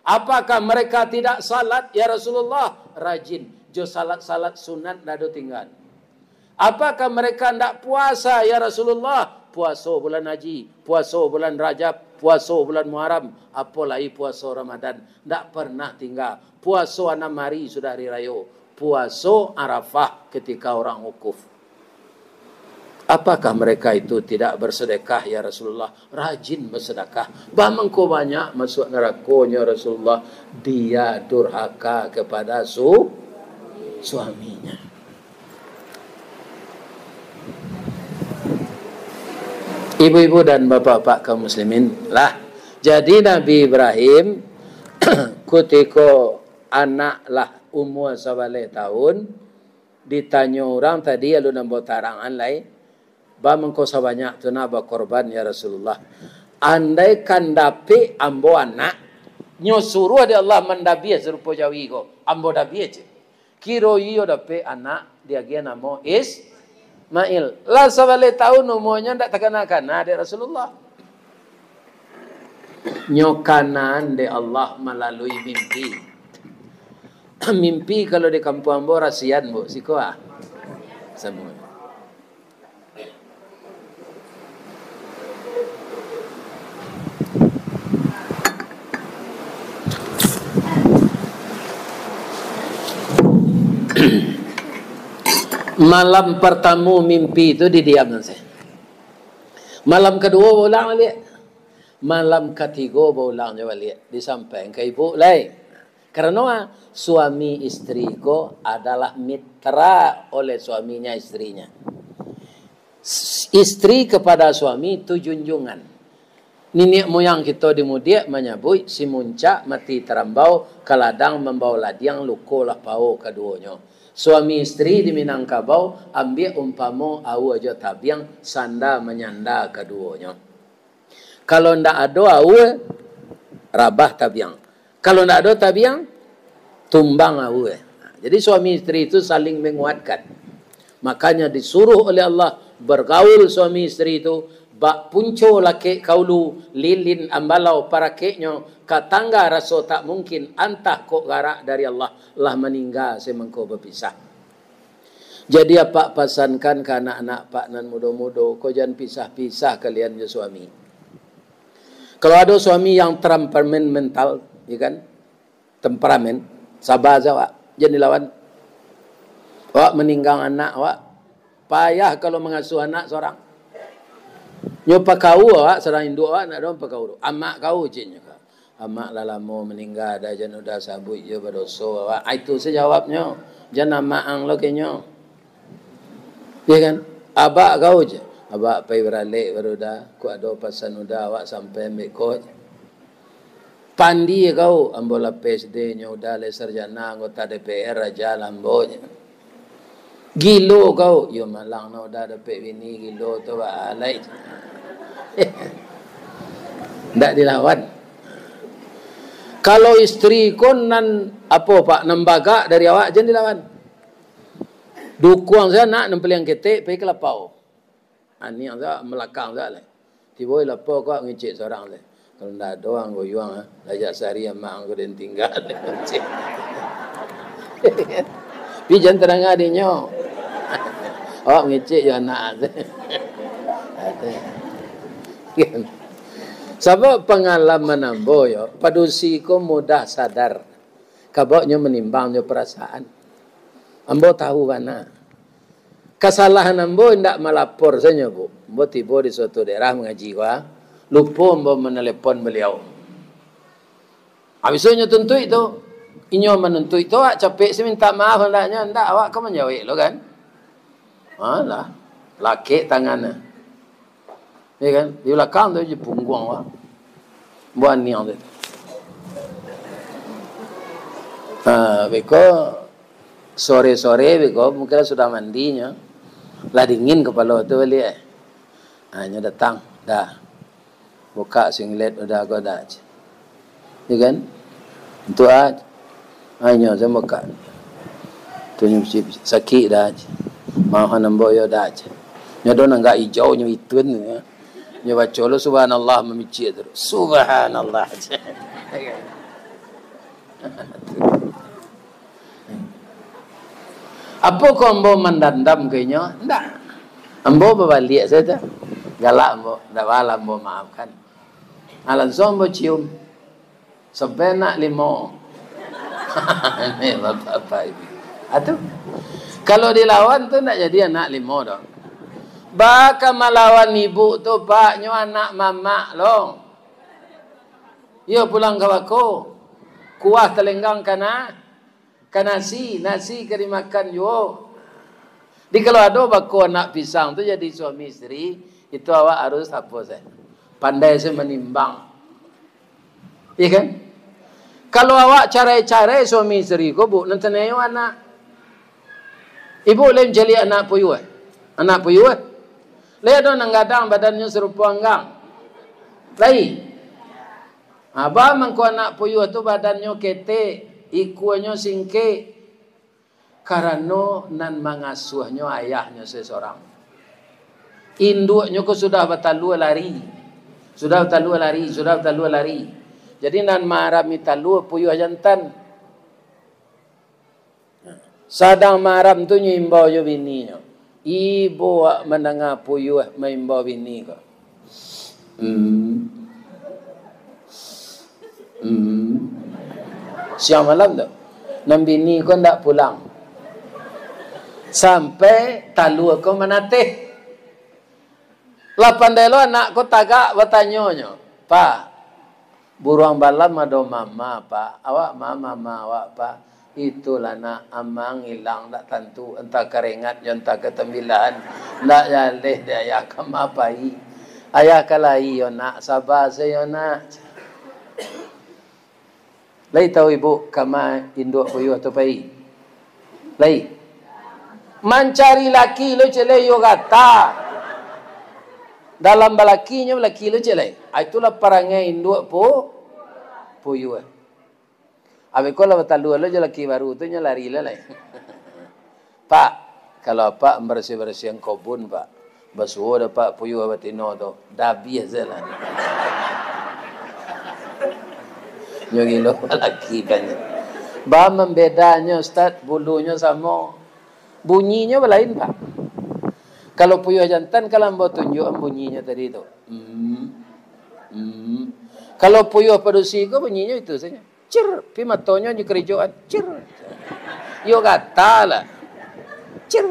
Apakah mereka tidak salat, ya Rasulullah? Rajin. Jo salat-salat sunat ndak ado tinggal. Apakah mereka ndak puasa, ya Rasulullah? Puaso bulan haji, puaso bulan Rajab, puaso bulan Muharram, apo lai puaso Ramadan. Ndak pernah tinggal. Puaso anam hari sudah hari rayo. Puaso Arafah ketika orang wukuf. Apakah mereka itu tidak bersedekah, ya Rasulullah? Rajin bersedekah. Bamangko banyak masuk narakonyo Rasulullah? Dia durhaka kepada su-, suaminya. Ibu-ibu dan bapak-bapak kaum muslimin lah. Jadi Nabi Ibrahim kutiko anak lah umua sabaleh tahun, ditanyo urang tadi, alun ambo tarangan lai, "Bamangko sabanyak tu nak bakorban, ya Rasulullah?" "Andaikan dapek ambo anak, nyo suruah dek Allah mandabiah sarupo jawi ko, ambo dabiah je." Kiro iyo dapek anak, diagiah namo Ismail. Lah sabaleh tahun umuanyo, ndak takana-kana dek Rasulullah. Nyo kanaan dek Allah malalui mimpi. Mimpi kalau di kampuang ambo rasian, Bu, siko ah. Samo. Malam partamo mimpi tu didiamkan se. Malam kaduo baulang baliak. Malam katigo baulang jo baliak. Disampaikan ka ibu lai. Karano, ah, suami istri ko adalah mitra oleh suaminya istrinya. S-, istri kepada suami tu junjungan. Niniak moyang kito di Mudiak manyabuik, "Si muncak mati tarambau, ka ladang mambao ladiang, luko lah pao kaduonyo." Suami istri di Minangkabau, ambiak umpamo aua jo tabiang, sanda manyanda kaduonyo. Kalau ndak ado aua, rabah tabiang. Kalau ndak ado tabiang, tumbang aua. Jadi, suami istri itu saling menguatkan. Makanya disuruh oleh Allah bergaul suami istri itu, bak punco lakek ka ulu, lilin ambalau parakeknyo, ka tangga raso tak mungkin, antah kok garak dari Allah, lah maningga se mangko bapisah. Jadi, apak pasankan ka anak-anak apak nan mudo-mudo ko, jan pisah-pisah kalian jo suami. Kalau ado suami yang temperamen mental, ya kan, temperamen, saba se awak, jan dilawan. Awak maninggang anak awak, payah kalau mangasuah anak sorang. Nyo pakau awak, sorang induak awak, ndak ado pakau tu. Amak kau, ceknyo. Amak lah lamo maningga, dah jan udah sabuik jo badoso awak. Ah, itu se jawabnyo. Jan amak ang lo kenyo. Ya kan? Abak kau je. Abak pai baralek baru dah. Kok ado pasan udah awak sampai ambek ko je. Pandi kau, ambo lah P S D nyo udah, lai sarjana, anggota D P R aja lah ambo je. Gilo kau, yo malang no udah dapek bini gilo tu, ba alai. Ndak dilawan. Kalau istri ko nan apo, Pak, nan bagak dari awak, jan dilawan. Dukuang sajo anak nan paliang ketek, pai ka lapau. Aniang sajo, malakang sajo lai. Tibo di lapau ko awak ngecek sorang lai. Kalau ndak ado ang goyuang, ah, lajak sari amak ang ko den tingga. Tapi jan tadanga dinyo. Awak ngecek jo anak. Sabab pangalaman ambo yo, padusi ko mudah sadar. Kabaknyo manimbang jo parasaan. Ambo tahu bana. Kasalahan ambo indak malapor sajo, Bu. Ambo tibo di suatu daerah mangaji ko, lupo ambo manalepon baliau. Habis tu inyo tuntuik tu. Inyo manuntuik tu, awak capek se mintak maaf andaknyo. Ndak, awak ka manjawek lo kan. Alah, lakek tangan. Ya kan? Di balakang tu je pungguang awak. Buah niang tu. Ha, beko sore-sore beko mungkin lah sudah mandi nyo. Lah dingin kapalo tu baliak, eh. Ha, nyo datang, dah. Buka singlet udah ko dah. Ya kan? Untuak a, a inyo samo ka. Tu nyo bisi-, sakik dah. Maafan ambo yo dah. Nyo do nanggak ijau nyo itun. Nyo baco lo subhanallah mamicik tu. Subhanallah. Apo ko ambo mandandam ka inyo? Ndak. Ambo babaliak sajo. Galak ambo, ndak baa ambo maafkan. Ah, langsuang ambo cium. Sampai anak limo. Ni bapak-bapak ini. Ah, tu. Kalau dilawan tu ndak jadi anak limo doh. Baa ka malawan ibu tu, Pak, nyo anak mamak lo. Iyo pulang ka bako. Kuah talenggang kana. Ka nasi, nasi ka dimakan juo. Jadi, kalau ado bako anak pisang tu jadi suami isteri, itu awak harus apo se? Pandai se manimbang. Iya kan? Kalau awak carai-carai suami isteri ko, Bu, nan taniayo anak. Ibu lai mancaliak anak puyuah? Anak puyuah? Lai ado nan gadang badannyo sarupo anggang? Lai. Baa mangko anak puyuah tu badannyo ketek, ikuanyo singkek, karano nan mangasuahnyo ayahnyo se sorang. Induaknyo ko sudah batalua lari, sudah batalua lari, sudah batalua lari. Jadi nan maarami talua puyuah jantan. Sadang maram tu nyo imbau jo bininyo. Ibo wak mandanga puyuah maimbau bini ko. Hmm. Hmm. Siang malam tu. Nan bini ko ndak pulang. Sampai talua ko manateh. Lah pandai lo anak ko tagak batanyo nyo, "Pak, buruang balam ado mama, Pak. Awak ma mama awak, Pak?" "Itulah, Nak, amang ilang dak tantu, antah ka rengat jo antah ka tambilan. Ndak jaleh dek ayah ka ma pai. Ayah ka lai yo, Nak, saba se yo, Nak." Lai tahu ibu kama induak puyuah tu pai? Lai. Mancari laki lo cek lai, iyo gata. Dalam balakinyo laki lo cek lai. Ah, itulah parangai induak pu-, puyuah. Abih ko lah batalua lo jo laki baru tu, nyo lari lah lai. "Pak, kalau apak barasiah-barasiahan kobun, Pak, basuo dek apak puyuah batino tu, dah abiah se lah." Nyo gilo laki kan. Ba mambedanyo, Ustaz, bulunyo samo. Bunyinyo balain, Pak. Kalau puyuah jantan, kalau ambo tunjuakan bunyinyo tadi tu. Hmm. Hmm. Kalau puyuah padusi ko bunyinyo itu sajo. Cir, pi matonyo nyo karijoan. Cir. Iyo gata lah. Cir.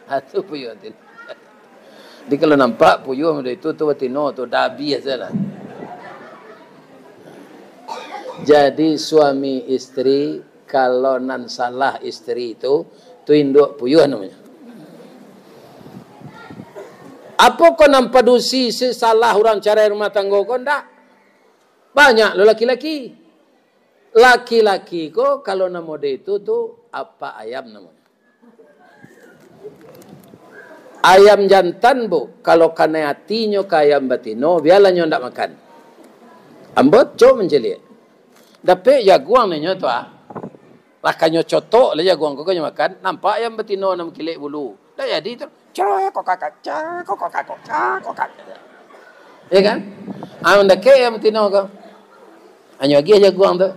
Ha, tu puyuah tu. Jadi kalau nampak puyuah model itu tu batino tu, dah abiah se lah. Jadi suami isteri, kalau nan salah isteri tu, tu induak puyuah namonyo. Apo ko nan padusi si salah urang carai rumah tanggo ko? Ndak. Banyak lo laki-laki. Laki-laki ko kalau namo de itu tu apak ayam namonyo. Ayam jantan, Bu, kalau kanai atinyo ka ayam batino, bialah nyo ndak makan. Ambo cok mancaliak. Dapek jaguang nyo tu, ah. Lah kanyo cotok lah jaguang ko, kanyo makan, nampak ayam batino nan kilek bulu. Dak jadi tu. Cakokakak, cakokakak, cakokakak. Ya kan? Ah, mandakek ayam batino ko. Hanyo agiah jaguang tu.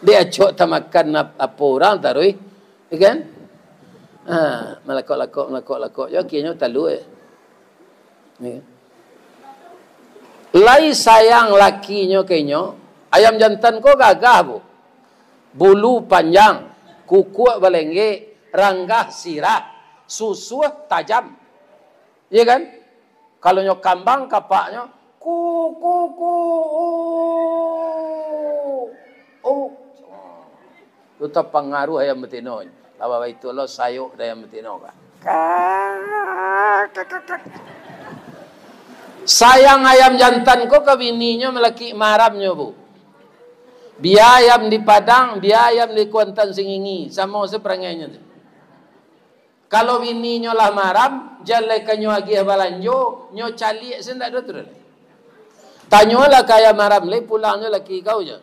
Dek acok tamakan ap-, apo urang taruih. Ya kan? Ha, malakok-lakok, malakok-lakok. Yo, akhirnyo talua. Ya. Lai sayang lakinyo ka inyo, ayam jantan ko gagah, Bu. Bulu panjang, kukuak balenggek, ranggah sirah, susuah tajam. Iya kan? Kalau nyo kambang kapaknyo, ku, ku, ku, u, u. Tu tapangaruh ayam batino. Lah baitu lo sayok dek ayam batino ka. Ka, ka, ka, ka. Sayang ayam jantan ko ka bininyo malakik maramnyo, Bu. Bia ayam di Padang, bia ayam di Kuantan Singingi, samo se parangainyo tu. Kalau bininyo lah maram, jan lai ka nyo agiah balanjo, nyo caliak se ndak ado tu lai. Tanyolah ka ayam maram lai, pulangnyo laki kau jo.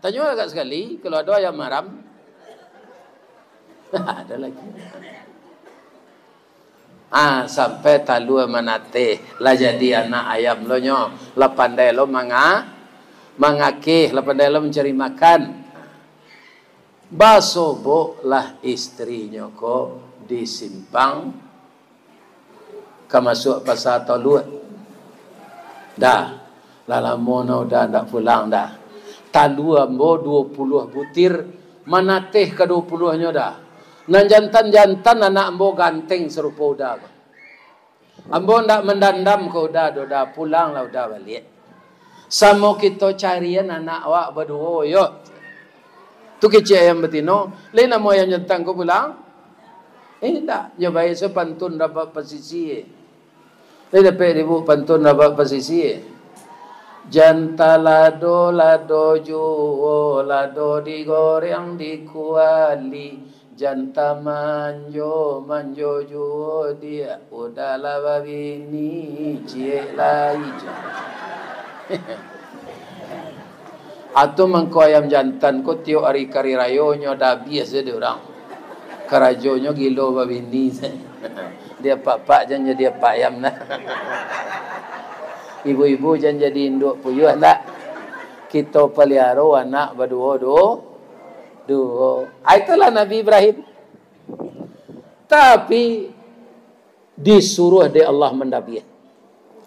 Tanyolah agak sakali, kalau ado ayam maram. Ado lagi. Ah, sampai talua manateh, lah jadi anak ayam lo nyo, lah pandai lo manga-, mangakeh, lah pandai lo mancari makan. Basoboklah istrinyo ko di simpang, ka masuak Pasa Toluak. Dah, lah lamo no Uda ndak pulang dah. Talua ambo duo puluah butir, manateh ka duo puluahnyo dah. Nan jantan-jantan anak ambo ganteng sarupo Uda ko. Ambo ndak mandandam ka Uda doh, Uda, pulanglah Uda baliak. Samo kito carian anak awak baduo, yo. Tu kecek ayam batino, lai namo ayam jantan ko pulang? Eh, indak, nyo bae se pantun rapat pasisi. Lai dapek ibu pantun rapat pasisi? Jan talado-lado juo, lado digoreng di kuali. Jan tamanjo-manjo juo diak, Uda lah babini, ciek lai jo. Atu mangko ayam jantan ko tiok ari kari rayo nyo dah abiah se dek urang. Karajonyo gilo babini se. Di apak-apak jan jadi apak ayam nah. Ibu-ibu jan jadi induak puyuah ndak. Kito paliaro anak baduo-duo. Duo. Ah, itulah Nabi Ibrahim. Tapi, disuruh dek Allah mandabiah.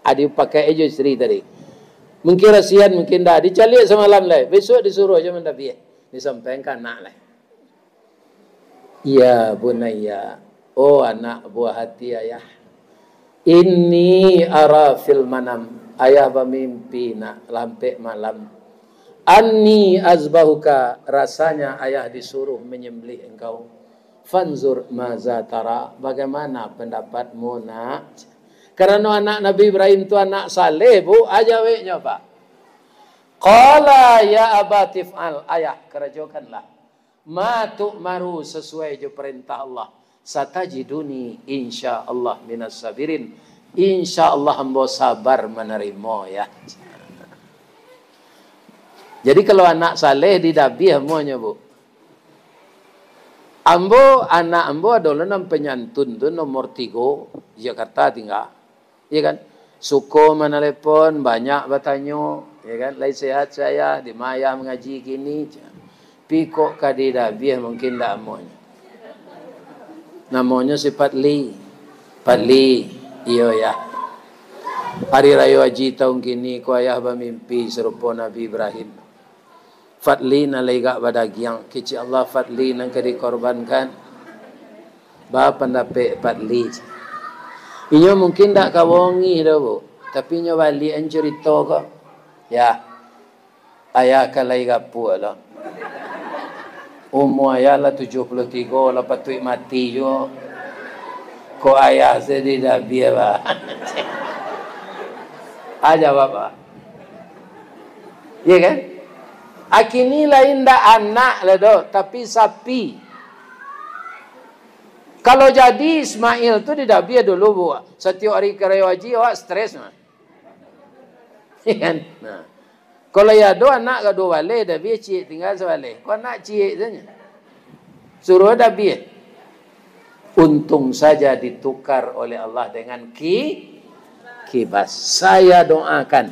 Adi pakai aja isteri tadi. Mungkin rasian, mungkin dah. Dicaliak samalam lai. Besok disuruh aja mandabiah. Disampaikan ka anak lai. "Ya bunayya, oh anak buah hati ayah. Inni ara fil manam, ayah bamimpi nak lampek malam. Anni azbahuka, rasanya ayah disuruh menyembelih engkau. Fanzur maza tara, bagaimana pendapatmu nak?" Karano anak Nabi Ibrahim tu anak saleh, Bu, aja weknyo, Pak. Qala ya abati f'al, ayah, karajokanlah. Ma tu'maru, sasuai jo parentah Allah. Satajiduni insya Allah minas sabirin. Insya Allah ambo sabar manarimo, ya. Jadi, kalau anak saleh didabiah amuahnyo, Bu. Ambo, anak ambo ado lo nan panyantun tu, nomor tigo, Jakarta tingga. Iya kan? Suko manalepon, banyak batanyo, ya kan? "Lai sehat, Ayah? Di ma Ayah mangaji kini?" Pi kok ka didabiah, mungkin ndak amuahnyo. Namonyo si Fadli. "Fadli, iyo, Yah. Ari Rayo Aji taun kini ko Ayah bamimpi sarupo Nabi Ibrahim. Fadli nan lai agak badagiang, kecek Allah Fadli nan ka dikorbankan." Ba pandapek Fadli. Inyo mungkin dak ka bongih doh, Bu. Tapi inyo baliak an curito ko. Ya. Ayah ka lai gapuak lo. Umua ayah lah tujuah puluah tigo, lah patuik mati juo. Kok ayah se didabiah, ba. Ah, jawab, ba. Iya kan? Akini lain ndak anak lah doh, tapi sapi. Kalau jadi Ismail tu didabiah dulu, Bu. Satiok ari ka Rayo Aji, awak stres mah. Iya kan? Nah. Kalau ya ado anak ka duo baleh, dabiah ciek tingga sabaleh. Ko anak ciek sajo. Suruah dabiah. Untung saja ditukar oleh Allah dengan ki-, kibas. Saya doakan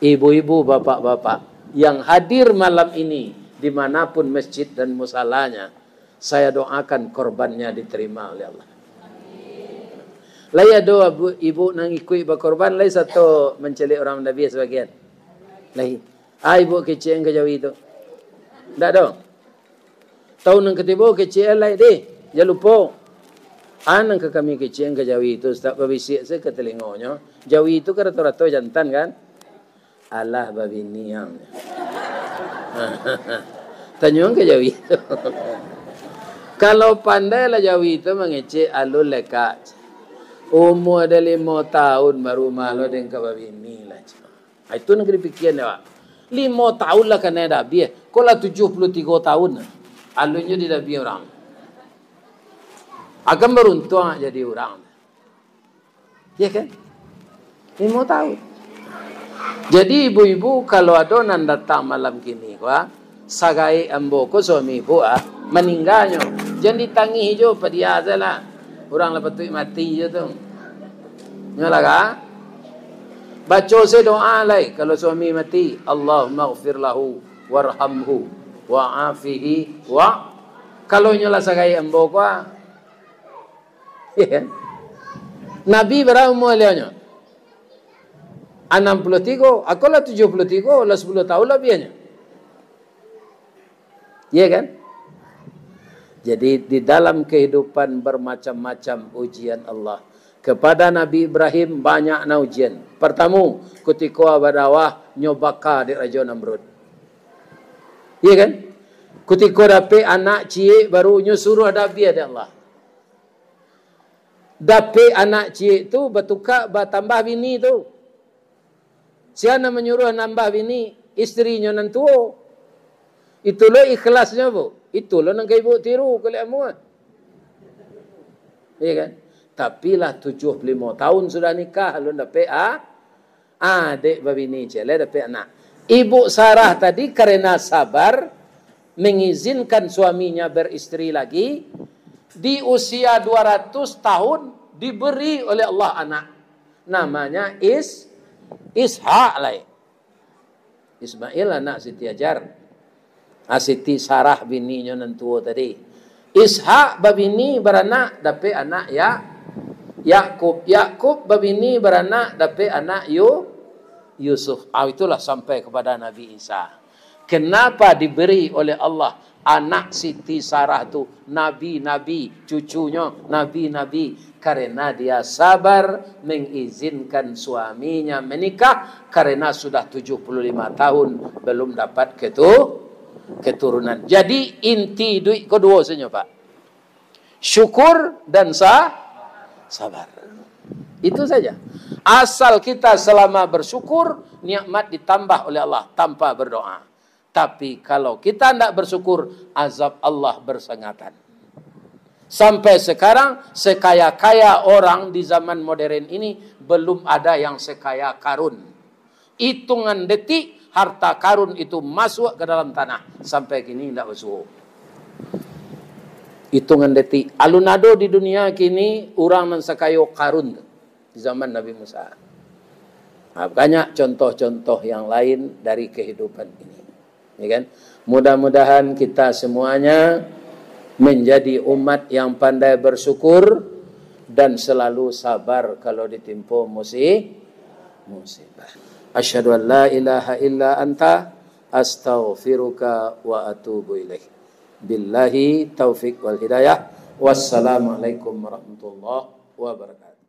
ibu-ibu, bapak-bapak yang hadir malam ini, di manapun masjid dan musalanya, saya doakan korbannya diterima oleh Allah. Lai ado abu-, ibu nan ikuik bakorban, lai sato mancaliak urang mandabiah sabagian? Lai. Ah, ibu kecek an ka jawi tu. Ndak ado. Taun nan katibo kecek an lai, deh, jan lupo. Ah, nan ka kami kecek an ka jawi tu, Ustaz, babisiak se ka talingonyo. Jawi tu kan rato-rato jantan, kan? Alah babini ang. Tanyo ka jawi tu. Kalau pandai lah jawi tu mangecek alun lekak. Umua den limo taun baru malah den ka babini lah. Ah, itu nan ka dipikia dek awak. Limo taun lah kanai dabiah. Ko lah tujuah puluah tigo taun. Alunnyo didabiah urang. Akan baruntuang jadi urang. Ya kan? Limo taun. Jadi, ibu-ibu, kalau ado nan datang malam kini ko, ah, sagaek ambo ko suami ibu, ah, maningganyo, jan ditangih jo, padiah sajolah. Urang lah patuik mati jo tu. Nyo lah ka? Baco se doa lai kalau suami mati, "Allahummaghfir lahu warhamhu wa'afihi wa," kalau inyo lah sagaek ambo ko, ah. Iya kan? Nabi bara umua baliaunyo? Anam puluah tigo, ako lah tujuah puluah tigo, lah sapuluah taun labiahnyo. Iya kan? Jadi, di dalam kehidupan bermacam-macam ujian Allah. Kepada Nabi Ibrahim banyak na ujian. Pertamo, kutiko badakwah, nyo baka dek Rajo Namrud. Iya kan? Kutiko dapek anak ciek baru, nyo suruah dabiah dek Allah. Dapek anak ciek tu batuka batambah bini tu. Sia nan manyuruah nambah bini? Isterinyo nan tuo. Itu lo ikhlasnyo, Bu. Itu lo nan ka ibu tiru, kulik amuah. Iya kan? Tapi lah tujuah puluah limo taun sudah nikah, alun dapek, ah? Ah, dek babini ciek lai dapek anak. Ibu Sarah tadi karena sabar mengizinkan suaminya beristeri lagi, di usia dua ratus tahun diberi oleh Allah anak. Namanya Is-, Ishak lai. Ismail anak Siti Hajar. Ah, Siti Sarah bininyo nan tuo tadi. Ishak babini baranak, dapek anak Ya-, Yakub. Yakub babini baranak, dapek anak Yu-, Yusuf. Ah, itulah sampai kepada Nabi Isa. Kenapa diberi oleh Allah anak Siti Sarah tu nabi-nabi, cucunyo nabi-nabi? Karena dia sabar mengizinkan suaminya menikah, karena sudah tujuh puluh lima tahun belum dapat ketu-, keturunan. Jadi, inti iduik ko duo sajo, Pak. Syukur dan sa-, sabar. Itu saja. Asal kita selama bersyukur, nikmat ditambah oleh Allah tanpa berdoa. Tapi kalau kita ndak bersyukur, azab Allah bersengatan. Sampai sekarang, sekaya-kaya orang di zaman modern ini, belum ada yang sekaya Karun. Hitungan detik, harta Karun itu masuk ke dalam tanah. Sampai kini ndak basuo. Hitungan detik. Alun ado di dunia kini urang nan sakayo Karun tu, di zaman Nabi Musa. Nah, banyak contoh-contoh yang lain dari kehidupan ini. Ya kan? Mudah-mudahan kita semuanya menjadi umat yang pandai bersyukur dan selalu sabar kalau ditimpo musi-, musibah. Asyhadu an la ilaha illa anta, astaghfiruka wa atubu ilaik. Billahi taufik wal hidayah. Wassalamualaikum warahmatullahi wabarakatuh.